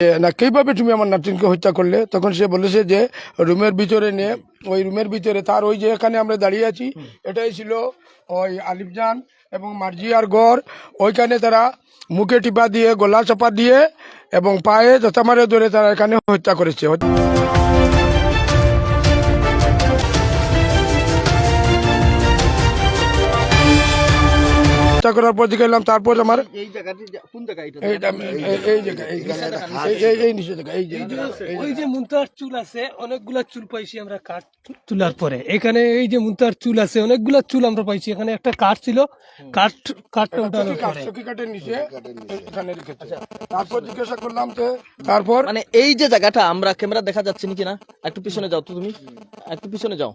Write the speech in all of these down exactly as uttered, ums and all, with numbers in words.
যে, "না, কিভাবে তুমি আমার নাতিনকে হত্যা করলে?" তখন সে বলেছে যে রুমের ভিতরে নিয়ে, ওই রুমের ভিতরে তার, ওই যে এখানে আমরা দাঁড়িয়ে আছি, এটাই ছিল ওই আলিফ জান এবং মার্জিয়ার ঘর। ওইখানে তারা মুখে টিপা দিয়ে, গলা চাপা দিয়ে এবং পায়ে জুতা মারে ধরে তারা এখানে হত্যা করেছে। হত্যা করার পর দেখে এলাম, তারপর আমার এই জায়গাটি যা- কোন জায়গা এটা? এইটা, এই, এই জায়গা, এই জায়গা, এই, এই, এই নিচে জায়গা, এই যে, এই যে, এই যে। ওই যে মুন্তার চুল আছে, অনেকগুলা চুল পাইছি আমরা কাঠ তু-, তোলার পরে। এখানে এই যে মুন্তার চুল আছে, অনেকগুলা চুল আমরা পাইছি। এখানে একটা কাঠ ছিল, কাঠ, কাঠটা উঠানোর পরে। চকি কাঠের নিচে এখানে রেখেছে। তারপর জিজ্ঞাসা করলাম যে, তারপর মানে এই যে জায়গাটা আমরা ক্যামেরা দেখা যাচ্ছে নাকি না, একটু পিছনে যাও তো তুমি, একটু পিছনে যাও।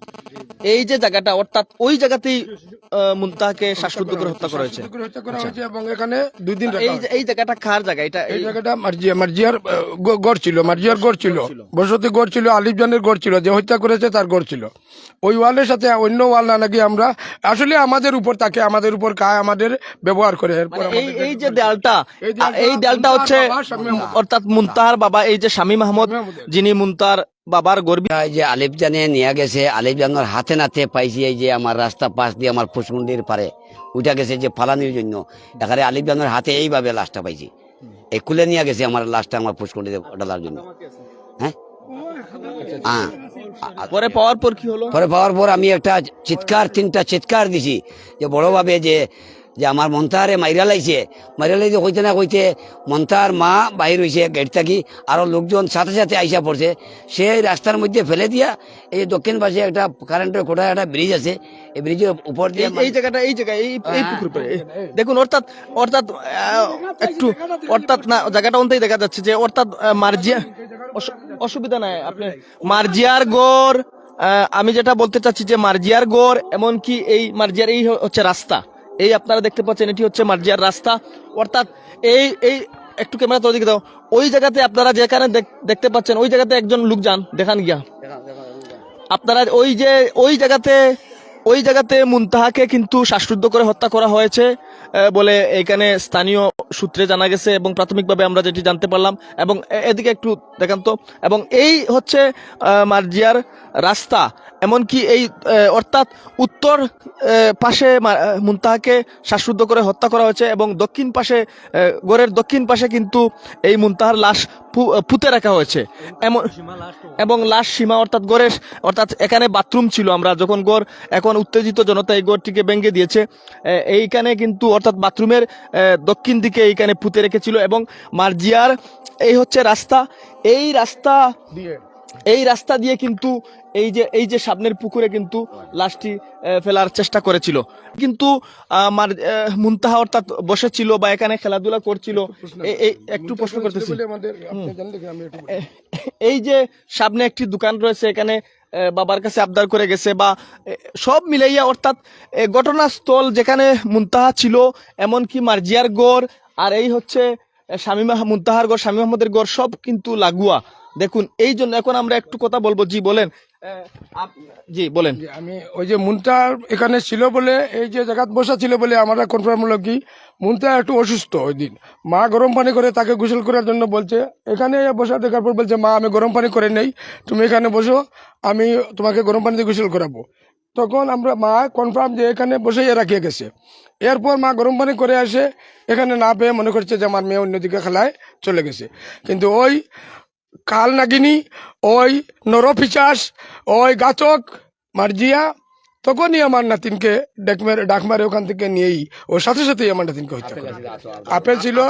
এই যে জায়গাটা, অর্থাৎ ওই জায়গাতেই আহ, মুন্তাহাকে শ্বাসরুদ্ধ করে হত্যা করা হয়েছে। শ্বাসরুদ্ধ করে হত্যা করা হয়েছে এবং এখানে দুই দিন রাখা এই যে, হয়েছে। এই জায়গাটা কার জায়গা? এটা এই এই জায়গাটা মার্জিয়া, মার্জিয়ার, আহ, ঘ-, ঘর ছিল, মার্জিয়ার ঘর ছিল, ঘর ছিল। বসতি ঘর ছিল, আলিফ জানের ঘর ছিল, যে হত্যা করেছে তার ঘর ছিল। ওই ওয়ালের সাথে অন্য ওয়াল না লাগিয়ে আমরা, আসলে আমাদের উপর থাকে, আমাদের উপর খায়, আমাদের ব্যবহার করে। এরপর মানে এই, আমাদের এই যে দেয়ালটা, এই দেয়ালটা এই দেয়ালটা মুন্তাহার হচ্ছে, বাবা শামীম আহমদ। অর্থাৎ মুন্তাহার বাবা, এই যে শামীম আহমদ, শামীম আহমদ। যিনি মুন্তাহার বাবার গর্ভী। এই যে আলিফ জানে নিয়ে গেছে, আলিফ জানোর হাতে নাতে পাইছি, এই যে আমার রাস্তা পাশ দিয়ে আমার ফুসকুন্ডির পারে উঠা গেছে যে ফালানির জন্য, এখানে আলিফ জানোর হাতে এইভাবে লাশটা পাইছি। এই কুলে নিয়ে গেছে আমার লাশটা আমার ফুসকুন্ডিতে ডালার জন্য। হ্যাঁ, হ্যাঁ। পরে পাওয়ার পর কি হলো? পরে পাওয়ার পর আমি একটা চিৎকার, তিনটা চিৎকার দিছি যে বড়ভাবে যে, যে আমার মন্তাহারে মাইরা লাইছে, মাইরা লাইছে কইতে না কইতে মন্তাহার মা বাইর হইছে গেট থাকি, আরো লোকজন সাথে সাথে আইসা পড়ছে। সেই রাস্তার মধ্যে ফেলে দিয়া এই যে দক্ষিণ পাশে একটা কারেন্টের খুঁটা, একটা ব্রিজ আছে, এই ব্রিজের উপর দিয়ে এই, এই জায়গাটা, এই জায়গা, এই, এই হ্যাঁ। পুকুর পাড়ে, এই দেখুন, অর্থাৎ, অর্থাৎ, আহ, একটু, অর্থাৎ না, জায়গাটা অন্তেই দেখা যাচ্ছে যে অর্থাৎ, আহ, মার্জিয়া, অসু-, অসুবিধা নাই, আপনি মার্জিয়ার ঘর, আহ, আমি যেটা বলতে চাচ্ছি যে মার্জিয়ার ঘর, এমনকি এই মার্জিয়ার এই হ-, হচ্ছে রাস্তা, এই আপনারা দেখতে পাচ্ছেন এটি হচ্ছে মার্জিয়ার রাস্তা, অর্থাৎ এই, এই একটু ক্যামেরা তো ওদিকে দাও, ওই জায়গাতে আপনারা যেখানে দেখ-, দেখতে পাচ্ছেন ওই জায়গাতে একজন লোক যান, দেখান গিয়া। আপনারা ওই যে, ওই জায়গাতে, ওই জায়গাতে মুন্তাহাকে কিন্তু শ্বাসরুদ্ধ করে হত্যা করা হয়েছে, আহ, বলে এখানে স্থানীয় সূত্রে জানা গেছে এবং প্রাথমিকভাবে আমরা যেটি জানতে পারলাম। এবং এ-, এদিকে একটু দেখান তো। এবং এই হচ্ছে, আহ, মার্জিয়ার রাস্তা, এমনকি এই, আহ, অর্থাৎ উত্তর, আহ, পাশে মা-, আহ, মুন্তাহাকে শ্বাসরুদ্ধ করে হত্যা করা হয়েছে এবং দক্ষিণ পাশে, আহ, ঘরের দক্ষিণ পাশে কিন্তু এই মুন্তাহার লাশ পু-, আহ, পুঁতে রাখা হয়েছে। এমন, এবং লাশ সীমা অর্থাৎ ঘরের, অর্থাৎ এখানে বাথরুম ছিল, আমরা যখন ঘর, এখন উত্তেজিত জনতা এই ঘরটিকে ভেঙে দিয়েছে। আহ, এইখানে কিন্তু অর্থাৎ বাথরুমের, আহ, দক্ষিণ দিকে এইখানে পুঁতে রেখেছিল এবং মার্জিয়ার এই হচ্ছে রাস্তা, এই রাস্তা দিয়ে। এই রাস্তা দিয়ে কিন্তু এই যে, এই যে সামনের পুকুরে কিন্তু লাশটি, আহ, ফেলার চেষ্টা করেছিল, কিন্তু, আহ, মার-, আহ, মুন্তাহা অর্থাৎ বসেছিল বা এখানে খেলাধুলা করছিল। এই, এই একটু প্রশ্ন করতেছি। বলে আমাদের, আপনি হুম। জানলে কি আমি একটু বলি? এ-, এই যে সামনে একটি দোকান রয়েছে, এখানে, আহ, বাবার কাছে আবদার করে গেছে বা, এ, সব মিলাইয়া অর্থাৎ, এ, ঘটনাস্থল যেখানে মুন্তাহা ছিল, এমনকি মার্জিয়ার ঘর, আর এই হচ্ছে এ, শামীম আহ-, মুন্তাহার ঘর, শামীম আহমদের ঘর সব কিন্তু লাগুয়া। দেখুন, এই জন্য এখন আমরা একটু কথা বলবো। জি, বলেন। এ, আপ-, জি, বলেন। জি, আমি ওই যে মুন্তাহার এখানে ছিল বলে, এই যে জায়গাত বসা ছিল বলে আমরা কনফার্ম হলো কি, মুন্তাহা একটু অসুস্থ ওই দিন। মা গরম পানি করে তাকে গোসল করার জন্য বলছে, এখানে বসা দেখার পর বলছে, "মা, আমি গরম পানি করে নেই, তুমি এখানে বসো, আমি তোমাকে গরম পানি দিয়ে গোসল করাবো।" তখন আমরা মা কনফার্ম যে এখানে বসাইয়া রাখিয়া গেছে। এরপর মা গরম পানি করে আসে, এখানে না পেয়ে মনে করছে যে আমার মেয়ে অন্যদিকে খেলায় চলে গেছে। কিন্তু ওই কাল নাগিনী, ওই নরপিশাচ, ওই ঘাতক মার্জিয়া তখনই আমার নাতিনকে ডাক মারে, ডাক মারে ওখান থেকে নিয়েই ও সাথে সাথেই আমার নাতিনকে হত্যা করে। আপেল ছিল,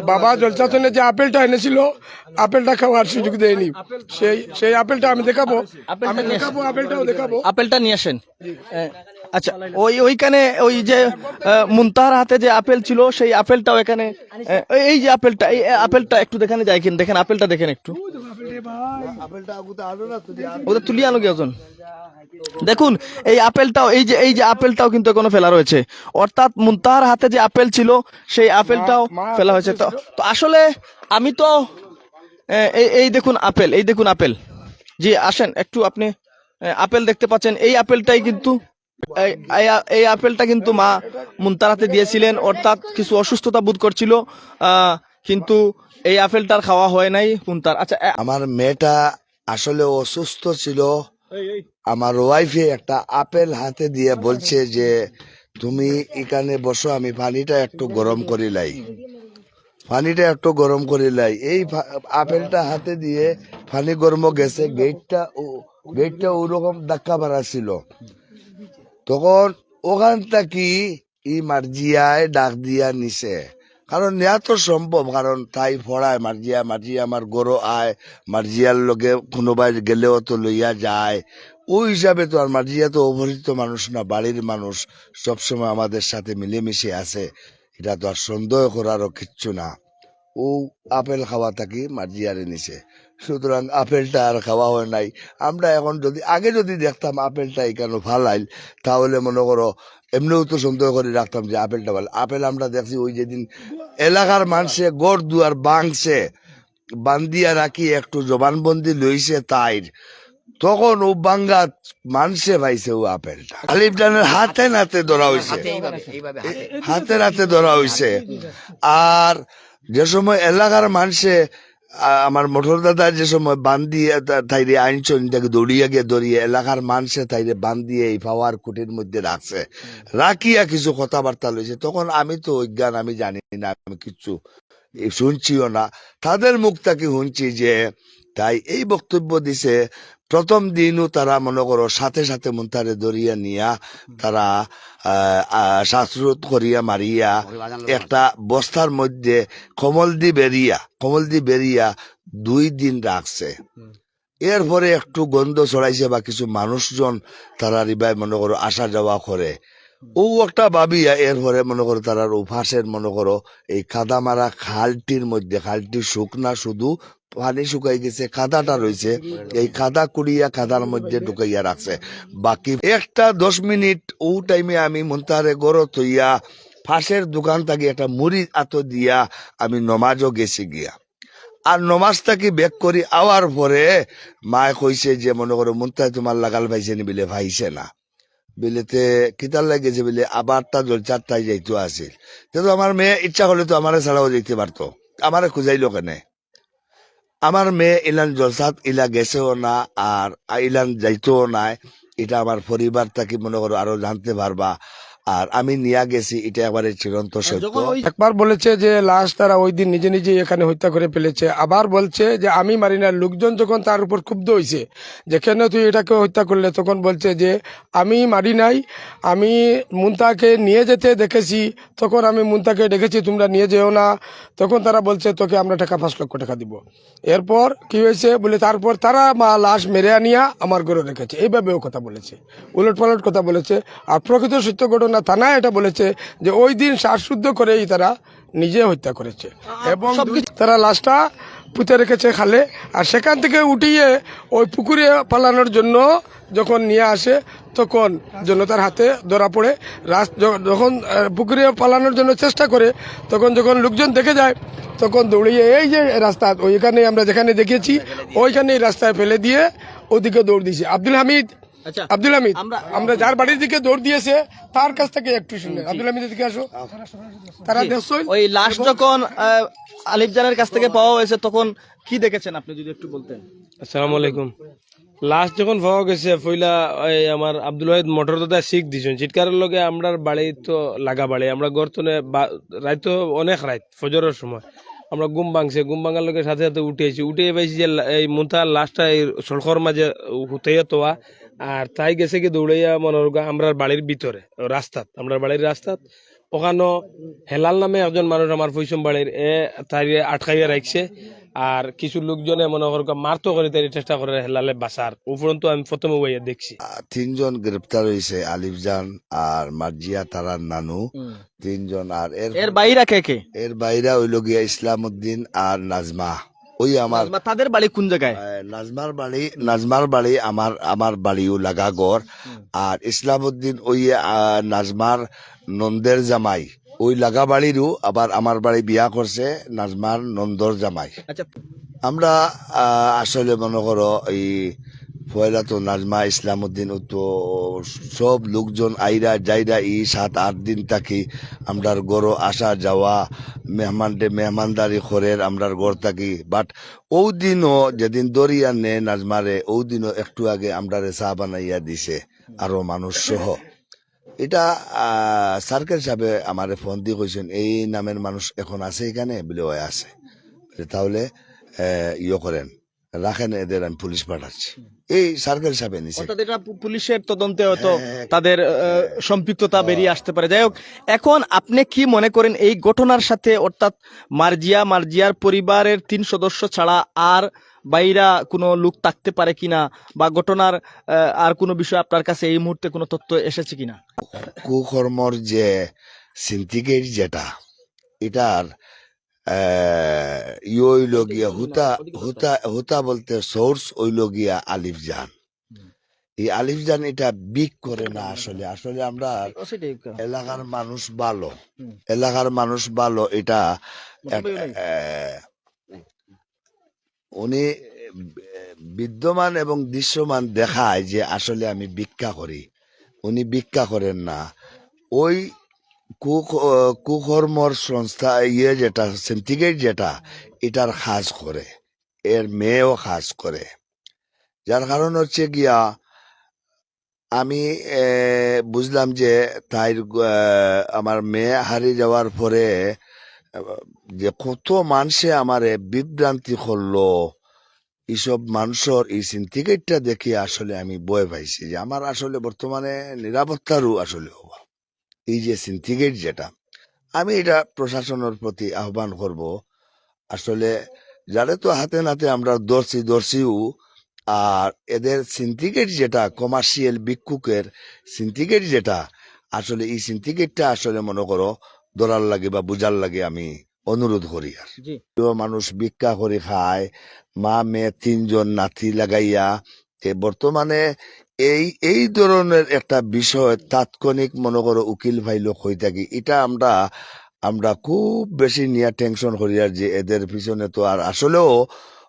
বাবা জলসাতনে যে আপেলটা এনেছিল, আপেলটা খাওয়ার সুযোগ দেয়নি। সেই, সেই আপেলটা আমি দেখাবো, আমি দেখাবো, আপেলটাও দেখাবো। আপেলটা নিয়ে আসেন। এ, আচ্ছা, ওই, ওইখানে ওই যে, আহ, মুন্তাহার হাতে যে আপেল ছিল, সেই আপেলটাও এখানে, এ, এই, এই যে আপেলটা, এই, এই আপেলটা একটু দেখানো যায় কিনা? দেখেন, আপেলটা দেখেন একটু। ওটা তুলি আনো গিয়ে ওজন। দেখুন, এই আপেলটাও, এই যে, এই যে আপেলটাও কিন্তু এখনো ফেলা রয়েছে। অর্থাৎ মুন্তাহার হাতে যে আপেল ছিল, সেই আপেলটাও ফেলা হয়েছে। তো, তো আসলে আমি তো, এ, এই, এই দেখুন আপেল, এই দেখুন আপেল। জি, আসেন একটু আপনি। এ, আপেল দেখতে পাচ্ছেন, এই আপেলটাই কিন্তু, এই, এই আ-, এই আপেলটা কিন্তু মা মুন্তাহার হাতে দিয়েছিলেন, অর্থাৎ কিছু অসুস্থতা বোধ করছিল, আহ, কিন্তু এই আপেলটার খাওয়া হয় নাই, কোনটার? আচ্ছা, এ- আমার মেয়েটা আসলে অসুস্থ ছিল। আমার ওয়াইফে একটা আপেল হাতে দিয়ে বলছে যে, "তুমি এখানে বসো, আমি পানিটা একটু গরম করি লাই, পানিটা একটু গরম করি লাই।" এই পা- আপেলটা হাতে দিয়ে পানি গরম গেছে, গেটটা ও- গেটটা ওরকম ধাক্কা মারা ছিল। তখন ওখান থাকি ই মার্জিয়ায় ডাক দিয়া নিছে, কারণ নেয়া তো সম্ভব, কারণ তাই পড়ায় মার্জিয়া, মার্জিয়া আমার ঘরো আয়, মার্জিয়ার লগে কোনোবায় গেলেও তো লইয়া যায়। ওই হিসাবে তো আর মার্জিয়া তো অপরিচিত মানুষ না, বাড়ির মানুষ, সবসময় আমাদের সাথে মিলেমিশে আছে, এটা তো আর সন্দেহ করারও কিচ্ছু না। ও আপেল খাওয়া থাকি মার্জিয়ারে নিছে, সুতরাং আপেলটা আর খাওয়া হয় নাই। আমরা এখন যদি আগে যদি দেখতাম আপেলটা এখানে ফালাইল, তাহলে মনে করো এমনিও তো সন্দেহ করে রাখতাম যে আপেলটা ফালাইল। আপেল আমরা দেখছি ওই যেদিন এলাকার মানুষে ঘর দুয়ার বাংছে, বান্দিয়া রাখি একটু জবানবন্দি লইছে তাইর, তখন ও বাঙ্গাত মানষে পাইছে ও আপেলটা। আলিফ জানের হাতে নাতে ধরা হইছে, হাতে নাতে ধরা হইছে। আর যে সময় এলাকার মানষে, আ, আমার মোটর দাদা যে সময় বান্দিয়া তা- তাইরে আনছইন, তাকে দৌড়িয়া গিয়া ধরিয়া এলাকার মানষে তাইরে বান্দিয়া এই পাওয়ার খুঁটির মধ্যে রাখছে, রাখিয়া কিছু কথাবার্তা লইছে। তখন আমি তো অজ্ঞান, আমি জানি না, আমি কিচ্ছু এ, শুনছিও না। তাদের মুখ থাকি শুনছি যে তাই এই বক্তব্য দিছে। প্রথম দিনও তারা মনে করো সাথে সাথে মুন্তারে ধরিয়া নিয়া তারা, আহ, আহ, শ্বাসরোধ করিয়া মারিয়া একটা বস্তার মধ্যে কমলদি বেরিয়া, কমলদি বেরিয়া দুই দিন রাখছে। এরপরে একটু গন্ধ ছড়াইছে বা কিছু মানুষজন তারা রিবায় মনে করো আসা যাওয়া করে। ও একটা ভাবিয়া এরপরে মনে করো তারার উপাসের মনে করো এই কাদামারা খালটির মধ্যে, খালটি শুকনা, শুধু পানি শুকাই গেছে, কাদাটা রইছে, এই কাদা কুড়িয়া কাদার মধ্যে ঢুকাইয়া রাখছে। বাকি একটা দশ মিনিট ও টাইমে আমি মুন্তারে গরো থইয়া পাশের দোকান থাকি একটা মুড়ি আতো দিয়া আমি নমাজও গেছি গিয়া। আর নমাজ থাকি back করি আওয়ার পরে মায় কইছে যে মনে করো মুন্তায় তোমার লাগাল পাইছে নি? বিলে পাইছে না। বিলেতে কিতার লাগি গেছে? বিলে আবার তা জলসার তাই যাইতো আছিল। তে তো আমার মেয়ে ইচ্ছা করলে তো আমারে ছাড়াও যাইতে পারতো, আমারে খুঁজাইলো কেনে? আমার মেয়ে ইলান জলসাত ইলা গেছেও না, আর ইলান যাইতোও নাই। এটা আমার পরিবার থাকি মনে করো আরো জানতে পারবা। আর আমি নিয়া গেছি, এটা একবারে চিরন্ত সত্য। যখন ওই একবার বলেছে যে লাশ তারা ওই দিন নিজে নিজেই এখানে হত্যা করে ফেলেছে, আবার বলছে যে আমি মারি না, লোকজন যখন তার উপর ক্ষুব্ধ হইছে যে কেন তুই এটাকে হত্যা করলে, তখন বলছে যে আমি মারি নাই, আমি মুন্তাকে নিয়ে যেতে দেখেছি, তখন আমি মুন্তাকে ডেকেছি তোমরা নিয়ে যেও না, তখন তারা বলছে তোকে আমরা টাকা পাঁচ লক্ষ টাকা দিব। এরপর কি হয়েছে বলে, তারপর তারা মা লাশ মেরে আনিয়া আমার ঘরে রেখেছে, এইভাবেও কথা বলেছে, উলটপালট কথা বলেছে। আর প্রকৃত সত্য ঘটনা থানায় এটা বলেছে যে ওই দিন শ্বাসরুদ্ধ করেই তারা নিজে হত্যা করেছে এবং সবকিছু তারা লাশটা পুঁতে রেখেছে খালে। আর সেখান থেকে উঠিয়ে ওই পুকুরে পালানোর জন্য যখন নিয়ে আসে, তখন জনতার হাতে ধরা পড়ে। রাস-, য-, যখন, আহ, পুকুরে পালানোর জন্য চেষ্টা করে, তখন যখন লোকজন দেখে যায়, তখন দৌড়িয়ে এই যে রাস্তা, ওইখানে আমরা যেখানে দেখেছি, ওইখানে এই রাস্তায় ফেলে দিয়ে ওদিকে দৌড় দিয়েছে আব্দুল হামিদ। আচ্ছা, আব্দুল হামিদ, আমরা আমরা যার বাড়ির দিকে দৌড় দিয়েছে, তার কাছ থেকে একটু শুনলেন। আব্দুল হামিদের দিকে আসো। তারা জি। দেখছইন ওই লাশ এবং যখন, আহ, আলিফ জানের কাছ থেকে পাওয়া হয়েছে, তখন কি দেখেছেন আপনি যদি একটু বলতেন? আসসালামু আলাইকুম। লাশ যখন পাওয়া গেছে, পয়লা এই আমার আব্দুল ওয়াহিদ মোটর দাদা শিক দিছইন, চিৎকারের লগে আমরার বাড়ি তো লাগা বাড়ি, আমরা ঘর তনে বা-, রাইত অনেক রাইত, ফজরের সময় আমরা ঘুম ভাঙছে, ঘুম ভাঙার লগে সাথে সাথে উঠে আইছি, উঠে পাইছি যে লা-, এই মুন্তার লাশটা এই সড়কর মাঝে হুতাইয়া তোয়া, আর তাই গেছে কি দৌড়াইয়া মনে করো আমরার বাড়ির ভিতরে, রাস্তাত, আমরার বাড়ির রাস্তাত, ওখানো হেলাল নামে একজন মানুষ আমার পৈশম বাড়ির, এ তাইরে আটকাইয়া রাখছে। আর কিছু লোকজনে মনে করো মারতো করে তাইরে চেষ্টা করে হেলালে বাঁচার। উপরন্ত আমি প্রথমে বইয়া দেখছি। আহ, তিনজন গ্রেপ্তার হইছে, আলিফ জান আর মার্জিয়া তারার নানু, হুম। তিনজন। আর এর এর বাইরা কে কে? এর বাইরা হইল গিয়া ইসলাম উদ্দিন আর নাজমা। ওই আমার নাজমা, তাদের বাড়ি কোন জায়গায়? আহ, নাজমার বাড়ি, নাজমার বাড়ি আমার, আমার বাড়িও লাগা ঘর। হুম। আর ইসলাম উদ্দিন ওই, আহ, নাজমার নন্দের জামাই, ওই লাগা বাড়িরও আবার আমার বাড়ি বিয়া করছে নাজমার নন্দর জামাই। আচ্ছা। আমরা, আহ, আসলে মনে করো এই পয়লা তো নাজমা ইসলাম উদ্দিন ও তো সব লোকজন আইরা যাইরা ই সাত আট দিন থাকি, আমরার ঘরো আসা যাওয়া, মেহমানরে মেহমানদারি করের আমরার ঘর থাকি। But অউ দিনও যেদিন ধরিয়া নে নাজমারে, অউ দিনও একটু আগে আমরারে চা বানাইয়া দিছে, আরো মানুষ সহ। ইটা, আহ, সার্কেল সাবে আমারে ফোন দি কইছইন, "এই নামের মানুষ এখন আছে এখানে?" বলে, "ওই আছে।" বলে, "তাহলে, আহ, ইয়ে করেন, রাখেন এদের, আমি পুলিশ পাঠাচ্ছি।" এই সার্কেল সাবে নিছে। অর্থাৎ এটা পু-, পুলিশের তদন্তে হয়তো হ্যাঁ, হ্যাঁ। তাদের, আহ, সম্পৃক্ততা বেরিয়ে আসতে পারে। যাই হোক, এখন আপনি কি মনে করেন এই ঘটনার সাথে, অর্থাৎ মার্জিয়া, মার্জিয়ার পরিবারের তিন সদস্য ছাড়া আর বাইরা কোনো লোক থাকতে পারে কিনা, বা ঘটনার, আহ, আর কোনো বিষয়ে আপনার কাছে এই মুহূর্তে কোনো তথ্য এসেছে কিনা? কুকর্মর যে সিন্ডিকেট যেটা, এটার, আহ, ইয়ে অইল গিয়া হুতা, হুতা, হুতা বলতে সোর্স অইল গিয়া আলিফ জান। হুম। এই আলিফ জান এটা বিক করে না আসলে। আসলে আমরা ও সেটাই। এলাকার মানুষ ভালো। হুম। এলাকার মানুষ ভালো, এটা মোটামুটি এক-, নাই। আহ, উনি, আহ, বিদ্যমান এবং দৃশ্যমান দেখায় যে আসলে আমি ভিক্ষা করি। উনি ভিক্ষা করেন না। ওই কু-, কুকর্মর সংস্থা, ইয়ে যেটা, সিন্ডিকেট যেটা, এটার কাজ করে। এর মেয়েও কাজ করে। যার কারণ হচ্ছে গিয়া, আমি, এ, বুঝলাম যে তাইর, এ, আমার মেয়ে হারিয়ে যাওয়ার পরে, এ, যে কত মানষে আমারে বিভ্রান্তি করলো, এইসব মানুষর এই সিন্ডিকেটটা দেখে আসলে আমি ভয় পাইছি যে আমার আসলে বর্তমানে নিরাপত্তারও আসলে অভাব। এই যে সিন্ডিকেট যেটা, আমি এটা প্রশাসনের প্রতি আহ্বান করব, আসলে যারে তো হাতে নাতে আমরা ধরছি, ধরছিও, আর এদের সিন্ডিকেট যেটা, কমার্শিয়াল ভিক্ষুকের সিন্ডিকেট যেটা, আসলে এই সিন্ডিকেটটা আসলে মনে করো ধরার লাগি বা বুঝার লাগি আমি অনুরোধ করি। আর জি। তো মানুষ ভিক্ষা করে খায়, মা মেয়ে তিনজন নাতি লাগাইয়া। এ বর্তমানে এই, এই ধরনের একটা বিষয় তাৎক্ষণিক মনে করো উকিল ফাইল হয়ে থাকি, এটা আমরা, আমরা খুব বেশি নিয়ে টেনশন করি। আর যে এদের পিছনে তো আর আসলেও,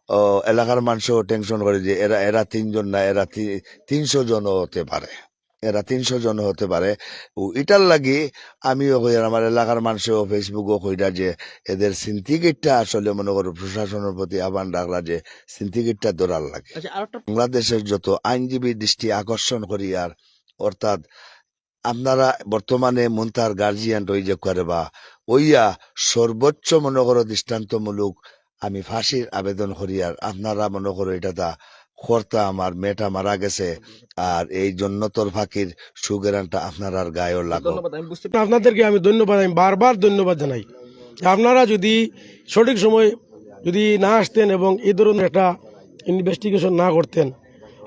ও, এলাকার মানুষও টেনশন করে যে এরা, এরা তিনজন না, এরা তি-, তিনশো জনও হতে পারে, এরা তিনশো জন হতে পারে। ও, এটার লাগি আমিও কই, আর আমার এলাকার মানুষও ফেসবুকও কইরা যে এদের সিন্ডিকেটটা আসলে মনে করো প্রশাসনের প্রতি আহ্বান রাখলা যে সিন্ডিকেটটা ধরার লাগে। আচ্ছা, আর একটা বাংলাদেশের যত আইনজীবী দৃষ্টি আকর্ষণ করি, আর অর্থাৎ আপনারা বর্তমানে মুন্তার গার্জিয়ান রই যে করে বা ওইয়া সর্বোচ্চ মনে করো দৃষ্টান্তমূলক আমি ফাঁসির আবেদন করি, আর আপনারা মনে করো এটা তা কর্তা আমার মেয়েটা মারা গেছে, আর এই জন্নতর ফাঁকির সুগেরানটা আপনারার গায়েও লাগো। ধন্যবাদ, আমি বুঝতে আপনাদেরকে আমি ধন্যবাদ, আমি বারবার ধন্যবাদ জানাই। আপনারা যদি সঠিক সময় যদি না আসতেন এবং এই ধরনের একটা ইনভেস্টিগেশন না করতেন,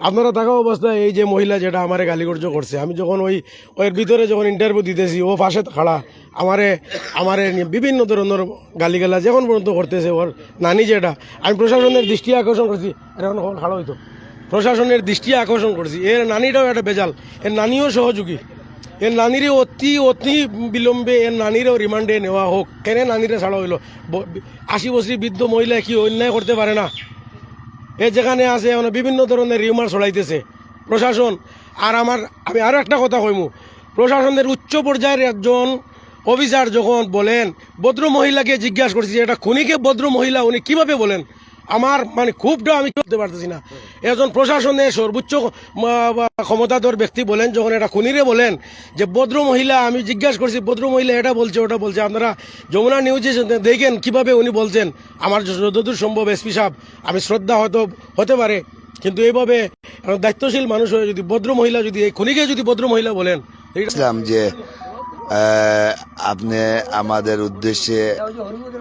আপনারা থাকা অবস্থায় এই যে মহিলা যেটা আমারে গালিগর্জ করছে, আমি যখন ওই, ওর ভিতরে যখন ইন্টারভিউ দিতেছি, ও পাশে খাড়া, আমারে, আমারে নিয়ে বিভিন্ন ধরনের গালিগালাজ এখন পর্যন্ত করতেছে ওর নানি যেটা। আমি প্রশাসনের দৃষ্টি আকর্ষণ করছি, আর এখন কখন খাড়া হইতো, প্রশাসনের দৃষ্টি আকর্ষণ করছি, এর নানিটাও একটা বেজাল, এর নানিও সহযোগী। এর নানিরে অতি, অতি বিলম্বে এর নানিরেও রিমান্ডে নেওয়া হোক। কেনে নানিরে ছাড়া হইলো? ব-, আশি বছরী বৃদ্ধ মহিলা কি অন্যায় করতে পারে না? এ যেখানে আছে, এখন বিভিন্ন ধরনের রিউমার ছড়াইতেছে প্রশাসন। আর আমার, আমি আরো একটা কথা কইমু, প্রশাসনের উচ্চ পর্যায়ের একজন অফিসার যখন বলেন, ভদ্র মহিলাকে জিজ্ঞাসা করছি যে এটা খুনিকে ভদ্র মহিলা উনি কিভাবে বলেন, আমার মানে ক্ষোভটা আমি করতে পারতেছি না। একজন প্রশাসনের সর্বোচ্চ, আহ, ক্ষমতাধর ব্যক্তি বলেন, যখন এটা খুনিরে বলেন যে ভদ্র মহিলা, আমি জিজ্ঞাসা করছি ভদ্র মহিলা এটা বলছে ওটা বলছে, আপনারা যমুনা নিউজে দেখেন কিভাবে উনি বলছেন। আমার যতদূর সম্ভব এসপি সাহেব, আমি শ্রদ্ধা হয়তো হতে পারে, কিন্তু এইভাবে একজন দায়িত্বশীল মানুষ হয়ে যদি ভদ্র মহিলা, যদি এই খুনিকে যদি ভদ্র মহিলা বলেন, ঠিক আছে? ইসলাম যে, আহ, আপনি আমাদের উদ্দেশ্যে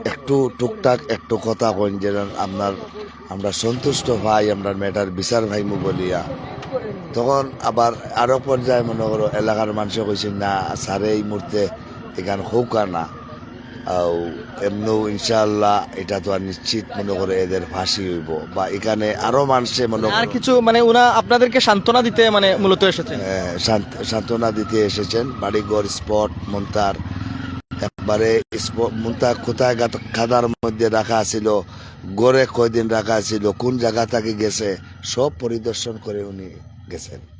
একটু টুকটাক একটু কথা কইন, যেন আপনার, আমরা সন্তুষ্ট পাই, আমরা মেয়েটার বিচার পাইমু বলিয়া। তখন আবার আরো পর্যায়ে মনে করো এলাকার মানুষে কইছেন, "না, স্যারে এই মুহূর্তে এখান হউকা না।" আও, এমনেও ইনশাআল্লাহ এটা তো আর নিশ্চিত মনে করে এদের ফাঁসি হইব, বা এখানে আরো মানষে মনে আর করে কিছু মানে ওনা আপনাদেরকে সান্ত্বনা দিতে মানে মূলত এসেছেন? হ্যাঁ, সান্ত-, সান্ত্বনা দিতে এসেছেন। বাড়িঘর স্পট মন্তার, একবারে স্পট মন্তার কোথায় গাত-, কাদার মধ্যে রাখা ছিল, ঘরে কয়দিন রাখা ছিল, কোন জায়গা থেকে গেছে, সব পরিদর্শন করে উনি গেছেন।